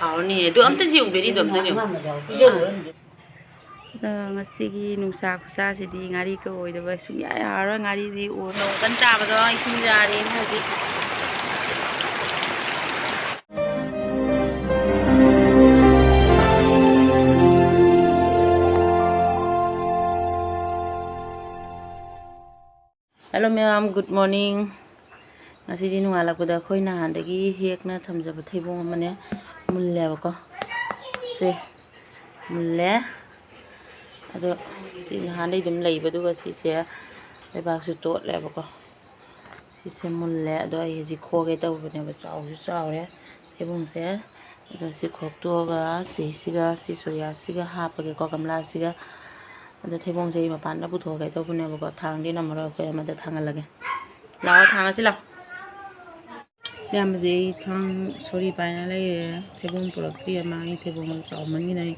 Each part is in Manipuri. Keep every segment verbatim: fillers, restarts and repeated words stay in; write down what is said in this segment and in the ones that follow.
ꯍꯥꯎꯔꯅꯤ꯫ ꯑꯗꯨ ꯑꯝꯇ ꯌꯦꯡꯉꯨ, ꯕꯦꯔꯤꯗꯣ ꯑꯝꯇ ꯌꯦꯡꯉꯨ꯫ ꯑꯃ ꯌꯥꯎ-, ꯄꯤꯖꯧ꯫ ꯑꯗꯣ ꯉꯁꯤꯒꯤ ꯅꯨꯡꯁꯥ ꯈꯨꯠꯁꯥꯁꯤꯗꯤ ꯉꯥꯔꯤꯒ ꯑꯣꯏꯗꯕ ꯁꯨꯡꯌꯥ ꯌꯥꯔꯔꯣꯏ꯫ ꯉꯥꯔꯤꯗꯤ ꯑꯣꯏ-, ꯅꯣꯡ ꯀꯟꯅ ꯇꯥꯕꯗꯣ ꯏꯁꯤꯡ ꯌꯥꯔꯦꯅ ꯍꯧꯖꯤꯛ꯫ Hello ꯃꯌꯥꯝ, good morning꯫ ꯉꯁꯤꯗꯤ ꯅꯣꯡꯉꯥꯜꯂꯛꯄꯗ ꯑꯩꯈꯣꯏ ꯅꯍꯥꯟꯗꯒꯤ ꯍꯦꯛꯅ ꯊꯝꯖꯕ ꯊꯩꯕꯣꯡ ꯑꯃꯅꯦ ꯃꯨꯜꯂꯦꯕꯀꯣ꯫ ꯁꯦ ꯃꯨꯜꯂꯦ꯫ ꯑꯗꯣ ꯁꯤ ꯅꯍꯥꯟꯗꯩ ꯑꯗꯨꯝ ꯂꯩꯕꯗꯨꯒ ꯁꯤꯁꯦ ꯂꯩꯕꯥꯛꯁꯨ ꯇꯣꯠꯂꯦꯕꯀꯣ꯫ ꯁꯤꯁꯦ ꯃꯨꯜꯂꯦ꯫ ꯑꯗꯣ ꯑꯩ ꯍꯧꯖꯤꯛ ꯈꯣꯛꯑꯒꯦ ꯇꯧꯕꯅꯦꯕ꯫ ꯆꯥꯎꯁꯨ ꯆꯥꯎꯔꯦ ꯊꯩꯕꯣꯡꯁꯦ꯫ ꯑꯗꯣ ꯁꯤ ꯈꯣꯛꯇꯣꯛꯑꯒ ꯁꯤꯁꯤꯒ ꯁꯤ ꯁꯣꯔꯤꯌꯥꯁꯤꯒ ꯍꯥꯞꯄꯒꯦꯀꯣ, ꯒꯝꯂꯥꯁꯤꯒ꯫ ꯑꯗꯣ ꯊꯩꯕꯣꯡꯁꯦ ꯑꯩ ꯃꯄꯥꯟꯗ ꯄꯨꯊꯣꯛꯑꯒꯦ ꯇꯧꯕꯅꯦꯕꯀꯣ꯫ ꯊꯥꯡꯗꯤ ꯅꯝꯃꯔꯣꯏ, ꯑꯩꯈꯣꯏ ꯑꯃꯗ ꯊꯥꯡꯍꯜꯂꯒꯦ꯫ ꯂꯥꯛꯑꯣ, ꯊꯥꯡꯉꯁꯤ ꯂꯥꯛꯑꯣ꯫ ꯏꯌꯥꯝꯕꯁꯦ ꯑꯩ ꯊꯥꯡ ꯁꯣꯔꯤ ꯄꯥꯏꯅ ꯂꯩꯔꯦ꯫ ꯊꯩꯕꯣꯡ ꯄꯨꯔꯛꯇ꯭ꯔꯤ ꯑꯃ꯫ ꯑꯩ ꯊꯩꯕꯣꯡ ꯆꯥꯎꯃꯟꯒꯤꯅ ꯑꯩ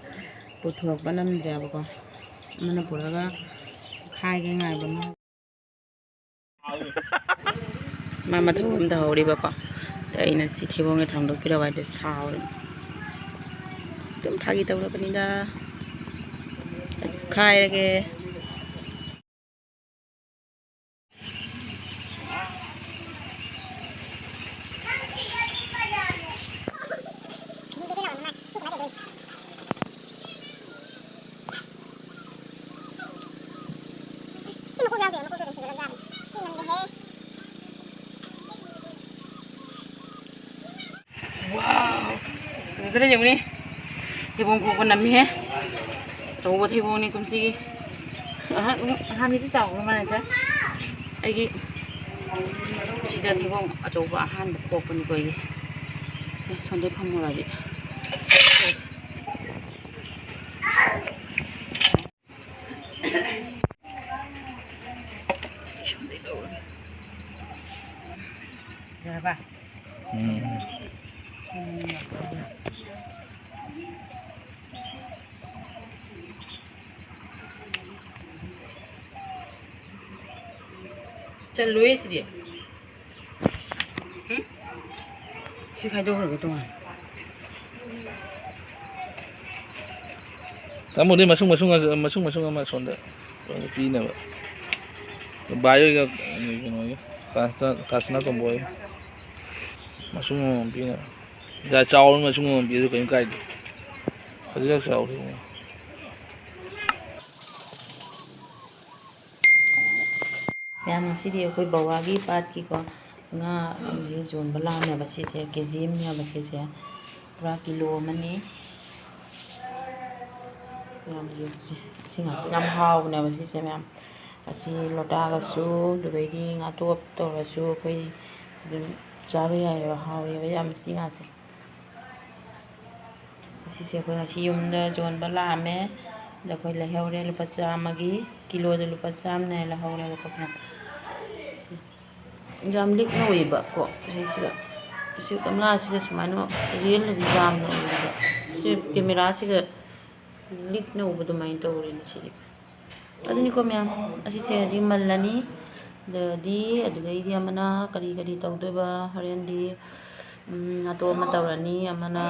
ꯄꯨꯊꯣꯔꯛꯄ ꯅꯝꯗ꯭ꯔꯦꯕꯀꯣ꯫ ꯑꯃꯅ ꯄꯨꯔꯛꯑꯒ ꯈꯥꯏꯒꯦ ꯉꯥꯏꯕ ꯑꯃ꯫ ꯃꯥ ꯃꯊꯧ ꯑꯃ ꯇꯧꯍꯧꯔꯤꯕꯀꯣ꯫ ꯑꯗ ꯑꯩꯅ ꯁꯤ ꯊꯩꯕꯣꯡꯒꯤ ꯊꯥꯡꯗꯣꯛꯄꯤꯔꯛꯑꯣ ꯍꯥꯏꯕꯗ ꯁꯥꯎꯔꯦ꯫ ꯑꯗꯨꯝ ꯐꯥꯒꯤ ꯇꯧꯔꯕꯅꯤꯗ꯫ ꯈꯥꯏꯔꯒꯦ꯫ ꯁꯤ ꯃꯀꯨ ꯌꯥꯎꯗꯦ, ꯃꯀꯨꯁꯨ ꯑꯗꯨꯝ ꯆꯤꯡꯈꯠꯂꯒ ꯌꯥꯕꯅꯤ꯫ ꯁꯤ ꯅꯝꯗꯦꯍꯦ꯫ Wow! ꯌꯦꯡꯉꯨꯅꯦ, ꯌꯦꯡꯉꯨꯅꯦ꯫ ꯊꯩꯕꯣꯡ ꯈꯣꯛꯄ ꯅꯝꯃꯤꯍꯦ꯫ ꯑꯆꯧꯕ ꯊꯩꯕꯣꯡꯅꯤ ꯀꯨꯝꯁꯤꯒꯤ꯫ ꯑꯍ-, ꯑꯍꯥꯟꯕꯁꯤ ꯆꯥꯎꯕ ꯃꯥꯟꯅꯗ꯭ꯔꯦ꯫ ꯑꯩꯒꯤ ꯁꯤꯗ ꯊꯩꯕꯣꯡ ꯑꯆꯧꯕ ꯑꯍꯥꯟꯕ ꯈꯣꯛꯄꯅꯤꯀꯣ ꯑꯩꯒꯤ꯫ ꯁꯦ, ꯁꯣꯝꯗ ꯐꯝꯃꯨꯔꯁꯤ꯫ ꯌꯥꯔꯕ? ꯎꯝ꯫ ꯆꯜꯂꯣꯏꯌꯦ ꯁꯤꯗꯤ꯫ ꯎꯝ? ꯁꯤ ꯈꯥꯏꯗꯣꯛꯈ꯭ꯔꯒꯦ ꯇꯣꯉꯥꯟꯅ꯫ ꯇꯥꯃꯣꯗꯤ ꯃꯁꯨꯡ ꯃꯁꯨꯡ ꯃꯁꯨꯡ ꯃꯁꯨꯡ ꯑꯃ ꯁꯣꯝꯗ ꯂꯣꯏꯅ ꯄꯤꯅꯕ꯫ ꯚꯥꯏ ꯍꯣꯏꯒ ꯀꯩꯅꯣꯒꯤ ꯀꯥꯁꯅꯥ ꯇꯣꯝꯕ ꯍꯣꯏ ꯃꯁꯨꯡ ꯑꯃꯃꯝ ꯄꯤꯅꯕ꯫ ꯌꯥ, ꯆꯥꯎꯔ ꯃꯁꯨꯡ ꯑꯃꯃꯝ ꯄꯤꯔꯁꯨ ꯀꯔꯤꯝ ꯀꯥꯏꯗꯦ꯫ ꯍꯧꯖꯤꯛ ꯆꯥꯎꯔꯤ꯫ ꯃꯌꯥꯝ, ꯉꯁꯤꯗꯤ ꯑꯩꯈꯣꯏ ꯕꯕꯥꯒꯤ ꯄꯥꯠꯀꯤꯀꯣ ꯉꯥ ꯌꯣꯟꯕ ꯂꯥꯛꯑꯝꯃꯦꯕ꯫ ꯁꯤꯁꯦ ꯀꯦ ꯖꯤ ꯑꯃꯅꯦꯕ ꯁꯤꯁꯦ, ꯄꯨꯔꯥ ꯀꯤꯂꯣ ꯑꯃꯅꯤ꯫ ꯌꯥꯝ ꯌꯣꯟꯁꯦ꯫ ꯁꯤ ꯉꯥꯁꯦ ꯌꯥꯝ ꯍꯥꯎꯕꯅꯦꯕ ꯁꯤꯁꯦ ꯃꯌꯥꯝ꯫ ꯑꯁꯤ ꯂꯣꯇꯥꯒꯁꯨ, ꯑꯗꯨꯗꯩꯗꯤ ꯉꯥꯇꯣꯞ ꯇꯧꯔꯁꯨ ꯑꯩꯈꯣꯏ ꯑꯗꯨꯝ ꯆꯥꯕ ꯌꯥꯏꯑꯕ, ꯍꯥꯎꯋꯦꯕ ꯌꯥꯝ ꯁꯤ ꯉꯥꯁꯦ꯫ ꯑꯁꯤꯁꯦ ꯑꯩꯈꯣꯏ ꯉꯁꯤ ꯌꯨꯝꯗ ꯌꯣꯟꯕ ꯂꯥꯛꯑꯝꯃꯦ꯫ ꯑꯗ ꯑꯩꯈꯣꯏ ꯂꯩꯍꯧꯔꯦ ꯂꯨꯄꯥ ꯆꯥꯝꯃꯒꯤ, ꯀꯤꯂꯣꯗ ꯂꯨꯄꯥ ꯆꯥꯝꯃꯅꯦ ꯂꯧꯍꯧꯔꯦꯕꯀꯣ ꯃꯌꯥꯝ꯫ ꯁꯤ ꯌꯥꯝ ꯂꯤꯛꯅ ꯎꯏꯌꯦꯕꯀꯣ ꯁꯤꯁꯤꯒ꯫ ꯁꯤ ꯒꯝꯂꯥꯁꯤꯒ ꯁꯨꯃꯥꯏꯅ ꯔꯤꯌꯦꯜꯅꯗꯤ ꯌꯥꯝꯅ ꯎꯏꯌꯦꯕ꯫ ꯁꯤ ꯀꯦꯃꯦꯔꯥꯁꯤꯒ ꯂꯤꯛꯅ ꯎꯕ ꯑꯗꯨꯃꯥꯏꯅ ꯇꯧꯔꯦꯅꯦ ꯁꯤꯗꯤ꯫ ꯑꯗꯨꯅꯤꯀꯣ ꯃꯌꯥꯝ, ꯑꯁꯤꯁꯦ ꯍꯧꯖꯤꯛ ꯃꯜꯂꯅꯤ꯫ ꯑꯗꯨꯗꯤ ꯑꯗꯨꯗꯩꯗꯤ ꯑꯃꯅ ꯀꯔꯤ ꯀꯔꯤ ꯇꯧꯗꯣꯏꯕ ꯍꯣꯔꯦꯟꯗꯤ? ꯎꯝ, ꯉꯥꯇꯣꯛ ꯑꯃ ꯇꯧꯔꯅꯤ, ꯑꯃꯅ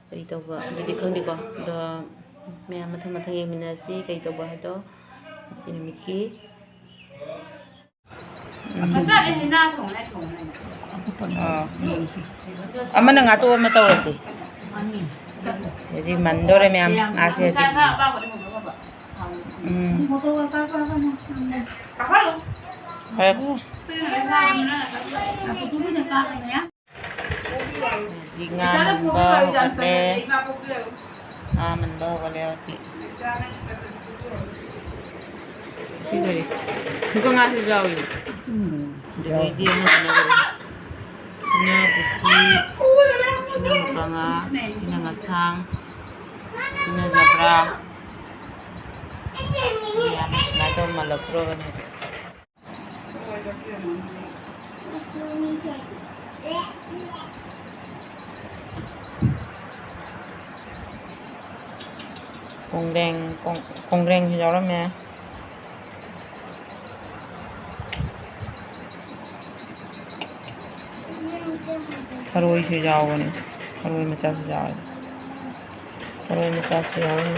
ꯀꯔꯤ ꯇꯧꯕ ꯑꯗꯨꯗꯤ ꯈꯪꯗꯦꯀꯣ꯫ ꯑꯗꯣ ꯃꯌꯥꯝ ꯃꯊꯪ ꯃꯊꯪ ꯌꯦꯡꯃꯤꯟꯅꯔꯁꯤ ꯀꯔꯤ ꯇꯧꯕ ꯍꯥꯏꯗꯣ ꯉꯁꯤ ꯅꯨꯃꯤꯠꯀꯤ꯫ ꯎꯝ꯫ ꯑꯥ꯫ ꯑꯃꯅ ꯉꯥꯇꯣꯛ ꯑꯃ ꯇꯧꯔꯁꯤ꯫ ꯍꯧꯖꯤꯛ ꯃꯟꯗꯣꯔꯦ ꯃꯌꯥꯝ, ꯉꯥꯁꯦ ꯍꯧꯖꯤꯛ꯫ ꯎꯝ꯫ ꯐꯔꯦ, ꯐꯔꯦ꯫ ꯍꯧꯖꯤꯛ ꯉꯥ ꯃꯟꯕ ꯍꯧꯒꯠꯂꯦ꯫ ꯉꯥ ꯃꯟꯕ ꯍꯧꯒꯠꯂꯦ ꯍꯧꯖꯤꯛ꯫ ꯁꯤ ꯀꯔꯤ? ꯃꯨꯀ ꯉꯥꯁꯨ ꯌꯥꯎꯏ꯫ ꯎꯝ, ꯑꯗꯩꯗꯤ ꯑꯃꯁꯤꯅ ꯀꯔꯤ? ꯁꯤꯅ ꯄꯨꯈꯤ, ꯁꯤꯅ ꯃꯨꯀ ꯉꯥ, ꯁꯤꯅ ꯉꯁꯥꯡ, ꯁꯤꯅ ꯖꯕ꯭ꯔꯥ꯫ ꯃꯌꯥꯝ ꯁꯨꯃꯥꯏꯅ ꯇꯧꯔ ꯃꯜꯂꯛꯇ꯭ꯔꯣꯕꯅꯦ ꯍꯧꯖꯤꯛ꯫ ꯀꯣꯡꯒ꯭ꯔꯦꯡ, ꯀꯣꯡ-, ꯀꯣꯡꯒ꯭ꯔꯦꯡꯁꯨ ꯌꯥꯎꯔꯝꯃꯦ꯫ ꯊꯔꯣꯏꯁꯨ ꯌꯥꯎꯕꯅꯦ꯫ ꯊꯔꯣꯏ ꯃꯆꯥꯁꯨ ꯌꯥꯎꯋꯦ꯫ ꯊꯔꯣꯏ ꯃꯆꯥꯁꯨ ꯌꯥꯎꯋꯦ꯫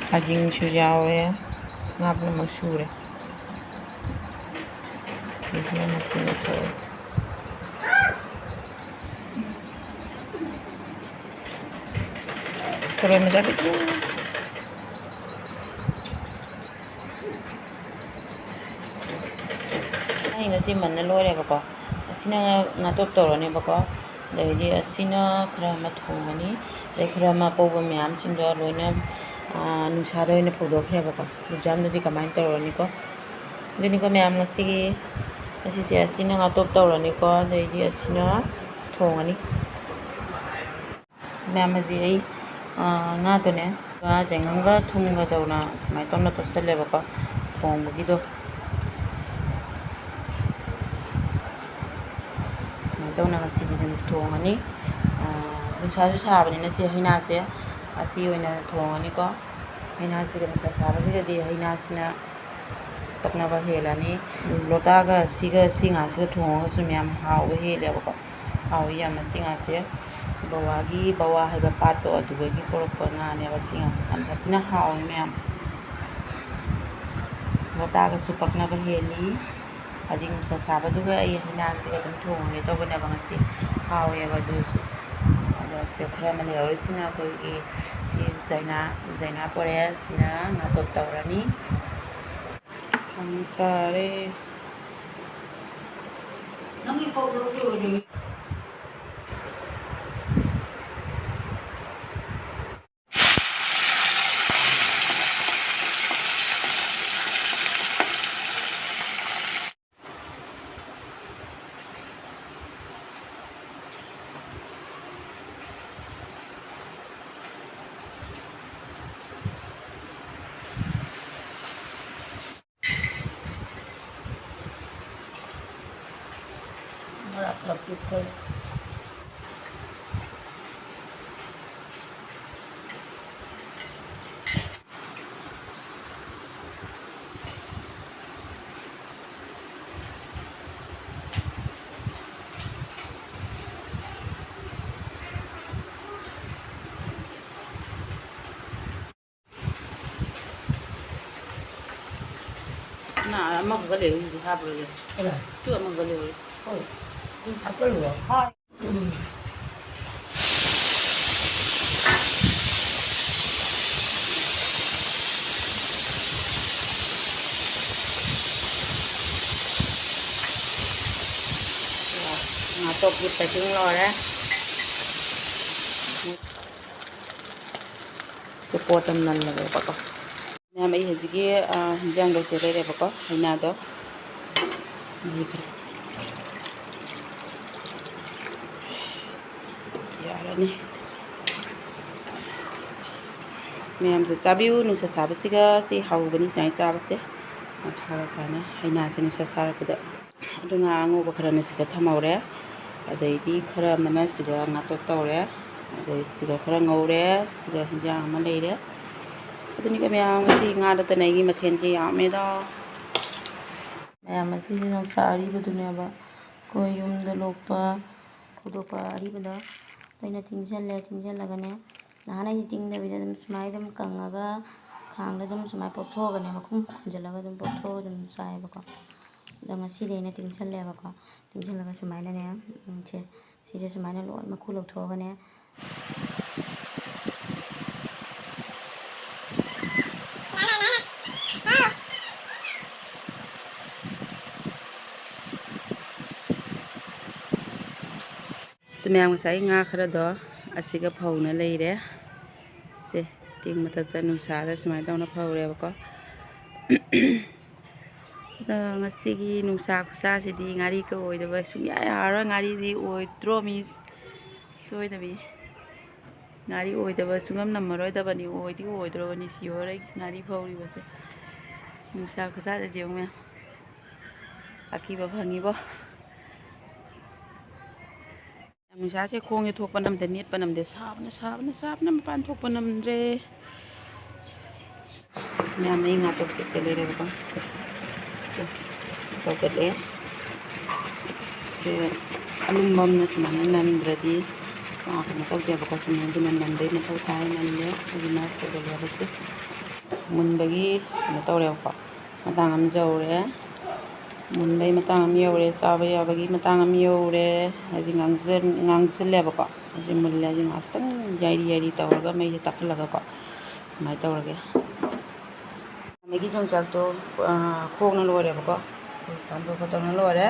ꯈꯥꯖꯤꯡꯁꯨ ꯌꯥꯎꯋꯦ꯫ ꯉꯥ ꯄꯨꯝꯅꯃꯛ ꯁꯨꯔꯦ꯫ ꯁꯤꯁꯤꯅ ꯃꯆꯨ ꯂꯧꯊꯣꯛꯑꯦ꯫ ꯊꯔꯣꯏ ꯃꯆꯥ ꯄꯤꯛꯇ꯭ꯔꯨ꯫ ꯑꯩ ꯉꯁꯤ ꯃꯟꯅ ꯂꯣꯏꯔꯦꯕꯀꯣ꯫ ꯑꯁꯤꯅ ꯉꯥꯇꯣꯞ ꯇꯧꯔꯅꯦꯕꯀꯣ꯫ ꯑꯗꯩꯗꯤ ꯑꯁꯤꯅ ꯈꯔ ꯑꯃ ꯊꯣꯡꯉꯅꯤ꯫ ꯑꯗꯩ ꯈꯔ ꯑꯃ ꯑꯄꯧꯕ ꯃꯌꯥꯝꯁꯤꯡꯗꯣ ꯂꯣꯏꯅ, ꯑꯥ, ꯅꯨꯡꯁꯥꯗ ꯑꯣꯏꯅ ꯐꯧꯗꯣꯛꯈ꯭ꯔꯦꯕꯀꯣ꯫ ꯑꯦꯛꯖꯥꯝꯗꯗꯤ ꯀꯃꯥꯏꯅ ꯇꯧꯔꯅꯤꯀꯣ꯫ ꯑꯗꯨꯅꯤꯀꯣ ꯃꯌꯥꯝ ꯉꯁꯤꯒꯤ, ꯉꯁꯤꯁꯦ ꯑꯁꯤꯅ ꯉꯥꯇꯣꯞ ꯇꯧꯔꯅꯤꯀꯣ꯫ ꯑꯗꯩꯗꯤ ꯑꯁꯤꯅ ꯊꯣꯡꯉꯅꯤ꯫ ꯃꯌꯥꯝ ꯑꯁꯤ ꯑꯩ, ꯑꯥ, ꯉꯥꯗꯨꯅꯦ, ꯉꯥ ꯆꯦꯡꯉꯝꯒ ꯊꯨꯝꯒ ꯇꯧꯅ ꯑꯗꯨꯃꯥꯏꯅ ꯇꯧꯅ ꯇꯣꯠꯁꯜꯂꯦꯕꯀꯣ, ꯊꯣꯡꯕꯒꯤꯗꯣ꯫ ꯁꯨꯃꯥꯏꯅ ꯇꯧꯅ ꯉꯁꯤꯗꯤ ꯑꯗꯨꯝ ꯊꯣꯡꯉꯅꯤ꯫ ꯑꯥ, ꯅꯨꯡꯁꯥꯁꯨ ꯁꯥꯕꯅꯤꯅ ꯁꯤ ꯍꯩꯅꯥꯁꯦ ꯑꯁꯤ ꯑꯣꯏꯅ ꯊꯣꯡꯉꯅꯤꯀꯣ꯫ ꯍꯩꯅꯥꯁꯤꯒ ꯅꯨꯡꯁꯥ ꯁꯥꯕꯁꯤꯒꯗꯤ ꯍꯩꯅꯥꯁꯤꯅ ꯄꯛꯅꯕ ꯍꯦꯜꯂꯅꯤ꯫ ꯂꯣꯇꯥꯒ ꯁꯤꯒ, ꯁꯤ ꯉꯥꯁꯤꯒ ꯊꯣꯡꯉꯒꯁꯨ ꯃꯌꯥꯝ ꯍꯥꯎꯕ ꯍꯦꯜꯂꯦꯕꯀꯣ꯫ ꯍꯥꯎꯏ ꯌꯥꯝꯅ ꯁꯤ ꯉꯥꯁꯦ꯫ ꯕꯋꯥꯒꯤ, ꯕꯋꯥ ꯍꯥꯏꯕ ꯄꯥꯠꯇꯣ, ꯑꯗꯨꯗꯒꯤ ꯄꯨꯔꯛꯄ ꯉꯥꯅꯦꯕ ꯁꯤ ꯉꯥꯁꯦ꯫ ꯌꯥꯝ ꯁꯥꯊꯤꯅ ꯍꯥꯎꯏ ꯃꯌꯥꯝ꯫ ꯂꯣꯇꯥꯒꯁꯨ ꯄꯛꯅꯕ ꯍꯦꯜꯂꯤ꯫ ꯍꯧꯖꯤꯛ ꯅꯨꯡꯁꯥ ꯁꯥꯕꯗꯨꯒ ꯑꯩ ꯍꯩꯅꯥꯁꯤꯒ ꯑꯗꯨꯝ ꯊꯣꯡꯉꯒꯦ ꯇꯧꯕꯅꯦꯕ ꯉꯁꯤ꯫ ꯍꯥꯎꯋꯦꯕ ꯑꯗꯨꯁꯨ꯫ ꯑꯗꯣ ꯁꯤ ꯈꯔ ꯑꯃ ꯂꯩꯍꯧꯔꯤꯁꯤꯅ ꯑꯩꯈꯣꯏꯒꯤ ꯁꯤ ꯆꯩꯅꯥ, ꯆꯩꯅꯥ ꯄꯣꯔꯦ꯫ ꯁꯤꯅ ꯉꯥꯇꯣꯞ ꯇꯧꯔꯅꯤ꯫ ꯈꯥꯡ ꯁꯥꯔꯦ꯫ ꯑꯃꯈꯛ ꯂꯩ, ꯍꯧꯖꯤꯛ ꯍꯥꯞꯄ꯭ꯔꯣꯏꯒꯦ꯫ ꯀꯅꯥ? ꯇꯨ ꯑꯃꯈꯛ ꯂꯩ꯫ ꯍꯣꯏ꯫ ꯑꯗꯨꯝ ꯍꯥꯞꯆꯜꯂꯨꯔꯣ꯫ ꯎꯝ꯫ ꯉꯥꯇꯣꯛꯀꯤ packing ꯂꯣꯏꯔꯦ꯫ ꯁꯤꯗ ꯄꯣꯠ ꯑꯃ ꯅꯜꯂꯒꯦꯕꯀꯣ꯫ ꯃꯌꯥꯝ, ꯑꯩ ꯍꯧꯖꯤꯛꯀꯤ, ꯑ, ꯍꯤꯟꯖꯥꯡ ꯂꯣꯏꯁꯤꯜꯂꯦꯕꯀꯣ, ꯍꯩꯅꯥꯗꯣ꯫ ꯌꯥꯔꯅꯤ꯫ ꯃꯌꯥꯝꯁꯨ ꯆꯥꯕꯤꯌꯨ, ꯅꯨꯡꯁꯥ ꯁꯥꯕꯁꯤꯒ ꯁꯤ ꯍꯥꯎꯕꯅꯤ ꯁꯨꯃꯥꯏꯅ ꯆꯥꯕꯁꯦ꯫ ꯃꯈꯥꯒ ꯁꯥꯅ ꯍꯩꯅꯥꯁꯦ ꯅꯨꯡꯁꯥ ꯁꯥꯔꯛꯄꯗ꯫ ꯑꯗꯨ ꯉꯥ ꯑꯉꯧꯕ ꯈꯔꯅ ꯁꯤꯗ ꯊꯝꯍꯧꯔꯦ꯫ ꯑꯗꯩꯗꯤ ꯈꯔ ꯑꯃꯅ ꯁꯤꯗ ꯉꯥꯇꯣꯛ ꯇꯧꯔꯦ꯫ ꯑꯗꯩ ꯁꯤꯗ ꯈꯔ ꯉꯧꯔꯦ꯫ ꯁꯤꯗ ꯍꯤꯟꯖꯥꯡ ꯑꯃ ꯂꯩꯔꯦ꯫ ꯑꯗꯨꯅꯤꯀꯣ ꯃꯌꯥꯝ, ꯉꯁꯤ ꯉꯥ ꯅꯠꯇꯅ ꯑꯩꯒꯤ ꯃꯊꯦꯜꯁꯦ ꯌꯥꯝꯃꯦꯗꯣ꯫ ꯃꯌꯥꯝ, ꯑꯁꯤꯁꯦ ꯌꯣꯡꯆꯥꯛ ꯑꯔꯤꯕꯗꯨꯅꯦꯕ꯫ ꯑꯩꯈꯣꯏ ꯌꯨꯝꯗ ꯂꯣꯛꯄ ꯈꯣꯏꯗꯣꯛꯄ ꯑꯔꯤꯕꯗꯣ ꯑꯩꯅ ꯇꯤꯡꯁꯤꯜꯂꯦ꯫ ꯇꯤꯡꯁꯤꯜꯂꯒꯅꯦ, ꯅꯍꯥꯟ ꯑꯩꯗꯤ ꯇꯤꯡꯗꯕꯤꯗ ꯑꯗꯨꯝ ꯁꯨꯃꯥꯏꯅ ꯑꯗꯨꯝ ꯀꯪꯉꯒ ꯈꯥꯡꯗ ꯑꯗꯨꯝ ꯁꯨꯃꯥꯏꯅ ꯄꯣꯞꯊꯣꯛꯑꯒꯅꯦ, ꯃꯈꯨꯝ ꯈꯨꯝꯖꯤꯜꯂꯒ ꯑꯗꯨꯝ ꯄꯣꯞꯊꯣꯛꯑꯒ ꯑꯗꯨꯝ ꯆꯥꯏꯌꯦꯕꯀꯣ꯫ ꯑꯗꯣ ꯉꯁꯤꯗꯤ ꯑꯩꯅ ꯇꯤꯡꯁꯤꯜꯂꯦꯕꯀꯣ꯫ ꯇꯤꯡꯁꯤꯜꯂꯒ ꯁꯨꯃꯥꯏꯅꯅꯦ, ꯎꯝ, ꯁꯦ, ꯁꯤꯁꯦ ꯁꯨꯃꯥꯏꯅ ꯂꯣꯏ ꯃꯀꯨ ꯂꯧꯊꯣꯛꯑꯒꯅꯦ, ꯑꯗꯨ ꯃꯌꯥꯝ, ꯉꯁꯥꯏ ꯉꯥ ꯈꯔꯗꯣ ꯑꯁꯤꯒ ꯐꯧꯅ ꯂꯩꯔꯦ꯫ ꯁꯦ, ꯇꯤꯡ ꯃꯊꯛꯇ ꯅꯨꯡꯁꯥꯗ ꯁꯨꯃꯥꯏꯅ ꯇꯧꯅ ꯐꯧꯔꯦꯕꯀꯣ꯫ ꯑꯗꯣ ꯉꯁꯤꯒꯤ ꯅꯨꯡꯁꯥ ꯈꯨꯁꯥꯁꯤꯗꯤ ꯉꯥꯔꯤꯒ ꯑꯣꯏꯗꯕ ꯁꯨꯡꯌꯥ ꯌꯥꯔꯔꯣꯏ꯫ ꯉꯥꯔꯤꯗꯤ ꯑꯣꯏꯗ꯭ꯔꯣ ꯃꯤ? ꯁꯣꯏꯗꯕꯤ꯫ ꯉꯥꯔꯤ ꯑꯣꯏꯗꯕ ꯁꯨꯡꯉꯝ ꯅꯝꯃꯔꯣꯏꯗꯕꯅꯤ, ꯑꯣꯏꯗꯤ ꯑꯣꯏꯗ꯭ꯔꯕꯅꯤ ꯁꯤ ꯍꯣꯔꯦꯟ ꯉꯥꯔꯤ ꯐꯧꯔꯤꯕꯁꯦ꯫ ꯅꯨꯡꯁꯥ ꯈꯨꯁꯥꯗ ꯌꯦꯡꯉꯨ ꯃꯌꯥꯝ꯫ ꯑꯀꯤꯕ ꯐꯪꯉꯤꯕꯣ꯫ ꯅꯨꯡꯁꯥꯁꯦ ꯈꯣꯡꯁꯦ ꯊꯣꯛꯄ ꯅꯝꯗꯦ, ꯅꯦꯠꯄ ꯅꯝꯗꯦ, ꯁꯥꯕꯅ, ꯁꯥꯕꯅ, ꯁꯥꯕꯅ ꯃꯄꯥꯟ ꯊꯣꯛꯄ ꯅꯝꯗ꯭ꯔꯦ꯫ ꯃꯌꯥꯝ, ꯑꯩ ꯉꯥ ꯇꯧꯊꯣꯛꯆ ꯂꯩꯔꯦꯕꯀꯣ꯫ ꯁꯧꯒꯠꯂꯦ꯫ ꯁꯤ ꯑꯂꯨꯝꯕ ꯑꯃꯅ ꯁꯨꯃꯥꯏꯅ ꯅꯟꯗ꯭ꯔꯗꯤ, ꯑꯥ, ꯀꯩꯅꯣ ꯇꯧꯗꯦꯕꯀꯣ꯫ ꯁꯨꯃꯥꯏꯅ ꯑꯗꯨꯅ ꯅꯟꯕꯩ ꯃꯊꯧ ꯇꯥꯏ꯫ ꯅꯜꯂꯦ꯫ ꯑꯗꯨꯅ ꯁꯧꯒꯠꯂꯦꯕꯁꯦ ꯃꯨꯟꯕꯒꯤ ꯀꯩꯅꯣ ꯇꯧꯔꯦꯕꯀꯣ꯫ ꯃꯇꯥꯡ ꯑꯃ ꯌꯧꯔꯦ꯫ ꯃꯨꯟꯕꯩ ꯃꯇꯥꯡ ꯑꯃ ꯌꯧꯔꯦ, ꯆꯥꯕ ꯌꯥꯕꯒꯤ ꯃꯇꯥꯡ ꯑꯃ ꯌꯧꯔꯦ꯫ ꯍꯧꯖꯤꯛ ꯉꯥꯡꯖ-, ꯉꯥꯡꯁꯤꯜꯂꯦꯕꯀꯣ꯫ ꯍꯧꯖꯤꯛ ꯃꯨꯜꯂꯦ꯫ ꯍꯧꯖꯤꯛ ꯉꯥꯏꯍꯥꯛꯇꯪ ꯌꯥꯏꯔꯤ ꯌꯥꯏꯔꯤ ꯇꯧꯔꯒ ꯃꯩꯁꯦ ꯇꯞꯍꯜꯂꯒꯀꯣ꯫ ꯑꯗꯨꯃꯥꯏꯅ ꯇꯧꯔꯒꯦ꯫ ꯑꯗꯒꯤ ꯌꯣꯡꯆꯥꯛꯇꯣ, ꯑ, ꯈꯣꯛꯅ ꯂꯣꯏꯔꯦꯕꯀꯣ꯫ ꯁꯤ ꯆꯥꯝꯊꯣꯛ ꯈꯣꯠꯇꯣꯛꯅ ꯂꯣꯏꯔꯦ꯫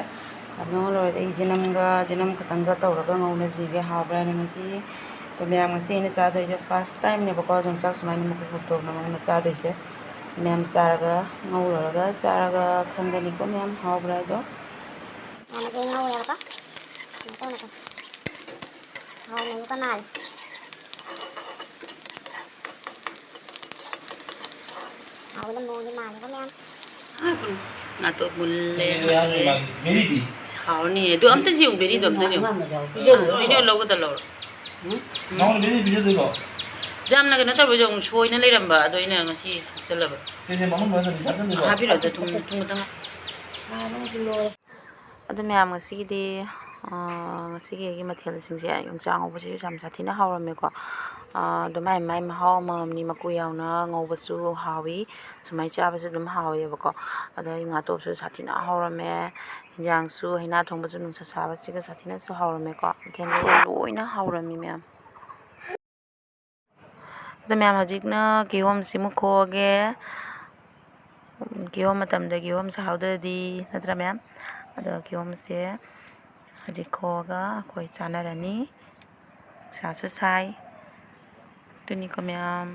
ꯆꯥꯝꯊꯣꯛꯅ ꯂꯣꯏꯔꯦ꯫ ꯑꯩ ꯖꯤꯅꯝꯒ, ꯖꯤꯅꯝ ꯈꯛꯇꯪꯒ ꯇꯧꯔꯒ ꯉꯧꯅꯁꯤꯒꯦ꯫ ꯍꯥꯎꯕ꯭ꯔꯥ ꯍꯥꯏꯅ ꯉꯁꯤ ꯑꯩꯈꯣꯏ ꯃꯌꯥꯝ, ꯉꯁꯤ ꯑꯩꯅ ꯆꯥꯗꯣꯏꯁꯦ first time ꯅꯦꯕꯀꯣ꯫ ꯌꯣꯡꯆꯥꯛ ꯁꯨꯃꯥꯏꯅ ꯃꯀꯨ ꯈꯣꯛꯇꯣꯛꯅ ꯉꯧꯅ ꯆꯥꯗꯣꯏꯁꯦ꯫ ꯃꯌꯥꯝ ꯆꯥꯔꯒ, ꯉꯧꯔꯒ ꯆꯥꯔꯒ ꯈꯪꯒꯅꯤꯀꯣ ꯃꯌꯥꯝ, ꯍꯥꯎꯕ꯭ꯔꯥ ꯍꯥꯏꯗꯣ꯫ ꯍꯥꯟꯅꯗꯤ ꯉꯧꯔꯦꯕꯀꯣ꯫ ꯀꯩꯅꯣ ꯇꯧꯅꯀꯣ꯫ ꯍꯥꯎꯅꯕꯀꯣ ꯃꯥꯜꯂꯦ꯫ ꯍꯥꯎꯒꯗꯕ ꯃꯑꯣꯡꯗꯤ ꯃꯥꯜꯂꯦꯀꯣ ꯃꯌꯥꯝ꯫ ꯉꯥꯇꯣꯛ ꯃꯨꯜꯂꯦ꯫ ꯕꯦꯔꯤꯗꯤ? ꯑꯁ, ꯍꯥꯎꯔꯅꯤ꯫ ꯑꯗꯨ ꯑꯝꯇ ꯌꯦꯡꯉꯨ, ꯕꯦꯔꯤꯗꯣ ꯑꯝꯇ ꯌꯦꯡꯉꯨ꯫ ꯑꯉꯥꯡꯕ ꯌꯥꯎꯗꯦ꯫ ꯑꯥ, ꯑꯩꯅ ꯂꯧꯒꯗ ꯂꯧꯔꯣ꯫ ꯎꯝ? ꯅꯉꯣꯟꯗ ꯕꯦꯔꯤ ꯄꯤꯖꯗꯣꯏꯔꯣ? ꯌꯥꯝꯅ ꯀꯩꯅꯣ ꯇꯧꯕ, ꯌꯦꯡꯉꯨ, ꯁꯣꯏꯅ ꯂꯩꯔꯝꯕ꯫ ꯑꯗꯣ ꯑꯩꯅ ꯉꯁꯤ ꯍꯥꯞꯆꯜꯂꯕ꯫ ꯁꯤꯁꯦ ꯃꯅꯨꯡꯗ ꯅꯠꯇ꯭ꯔꯗꯤ ꯆꯥꯛꯀꯟꯗꯣꯏꯔꯣ? ꯍꯥꯞꯄꯤꯔꯣ, ꯑꯗꯣ ꯊꯨꯝ, ꯊꯨꯝ ꯈꯤꯇꯪ ꯍꯥꯞ-, ꯑꯗꯣ ꯃꯌꯥꯝ, ꯉꯁꯤꯒꯤꯗꯤ, ꯑ, ꯉꯁꯤꯒꯤ ꯑꯩꯒꯤ ꯃꯊꯦꯜꯁꯤꯡꯁꯦ, ꯌꯣꯡꯆꯥꯛ ꯉꯧꯕꯁꯤꯁꯨ ꯌꯥꯝ ꯁꯥꯊꯤꯅ ꯍꯥꯎꯔꯝꯃꯦꯀꯣ꯫ ꯑ, ꯑꯗꯨ ꯃꯥꯏ ꯃꯥꯏ ꯃꯍꯥꯎ ꯑꯃꯃꯝꯅꯤ, ꯃꯀꯨ ꯌꯥꯎꯅ ꯉꯧꯕꯁꯨ ꯍꯥꯎꯏ, ꯁꯨꯃꯥꯏꯅ ꯆꯥꯕꯁꯨ ꯑꯗꯨꯝ ꯍꯥꯎꯋꯦꯕꯀꯣ꯫ ꯑꯗꯣ ꯑꯩ ꯉꯥꯇꯣꯛꯁꯨ ꯁꯥꯊꯤꯅ ꯍꯥꯎꯔꯝꯃꯦ, ꯍꯤꯟꯖꯥꯡꯁꯨ, ꯍꯩꯅꯥ ꯊꯣꯡꯕꯁꯨ ꯅꯨꯡꯁꯥ ꯁꯥꯕꯁꯤꯒ ꯁꯥꯊꯤꯅꯁꯨ ꯍꯥꯎꯔꯝꯃꯦꯀꯣ꯫ ꯃꯊꯦꯜ ꯃꯊꯦꯜ ꯂꯣꯏꯅ ꯍꯥꯎꯔꯝꯃꯤ ꯃꯌꯥꯝ꯫ ꯑꯗꯣ ꯃꯌꯥꯝ, ꯍꯧꯖꯤꯛꯅ ꯀꯤꯍꯣꯝꯁꯤꯃꯨꯛ ꯈꯣꯛꯑꯒꯦ꯫ ꯀꯤꯍꯣꯝ ꯃꯇꯝꯗ ꯀꯤꯍꯣꯝ ꯆꯥꯍꯧꯗ꯭ꯔꯗꯤ, ꯅꯠꯇ꯭ꯔꯥ ꯃꯌꯥꯝ? ꯑꯗꯣ ꯀꯤꯍꯣꯝꯁꯦ ꯍꯧꯖꯤꯛ ꯈꯣꯛꯑꯒ ꯑꯩꯈꯣꯏ ꯆꯥꯅꯔꯅꯤ꯫ ꯅꯨꯡꯁꯥꯁꯨ ꯁꯥꯏ꯫ ꯑꯗꯨꯅꯤꯀꯣ ꯃꯌꯥꯝ꯫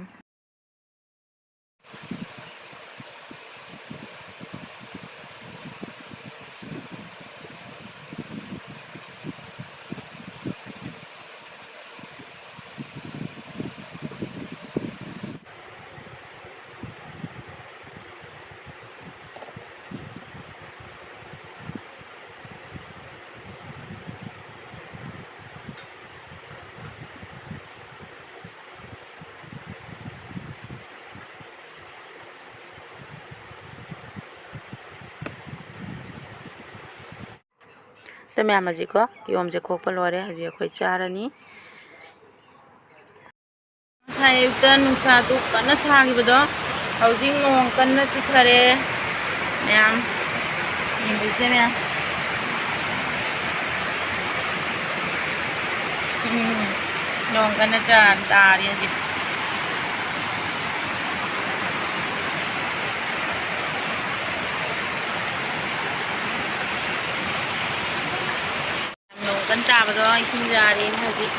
ꯑꯗꯣ ꯃꯌꯥꯝ, ꯍꯧꯖꯤꯛꯀꯣ ꯀꯤꯍꯣꯝꯁꯦ ꯈꯣꯛꯄ ꯂꯣꯏꯔꯦ꯫ ꯍꯧꯖꯤꯛ ꯑꯩꯈꯣꯏ ꯆꯥꯔꯅꯤ꯫ ꯉꯁꯥꯏ ꯑꯌꯨꯛꯇ ꯅꯨꯡꯁꯥꯗꯨ ꯀꯟꯅ ꯁꯥꯈꯤꯕꯗꯣ, ꯍꯧꯖꯤꯛ ꯅꯣꯡ ꯀꯟꯅ ꯆꯨꯊꯔꯦ꯫ ꯃꯌꯥꯝ, ꯌꯦꯡꯕꯤꯁꯦ ꯃꯌꯥꯝ꯫ ꯎꯝ, ꯅꯣꯡ ꯀꯟꯅ ꯇꯥ-, ꯇꯥꯔꯤ ꯍꯧꯖꯤꯛ꯫ ꯅꯣꯡ ꯀꯟꯅ ꯇꯥꯕꯗꯣ ꯏꯁꯤꯡ ꯌꯥꯔꯦꯅ ꯍꯧꯖꯤꯛ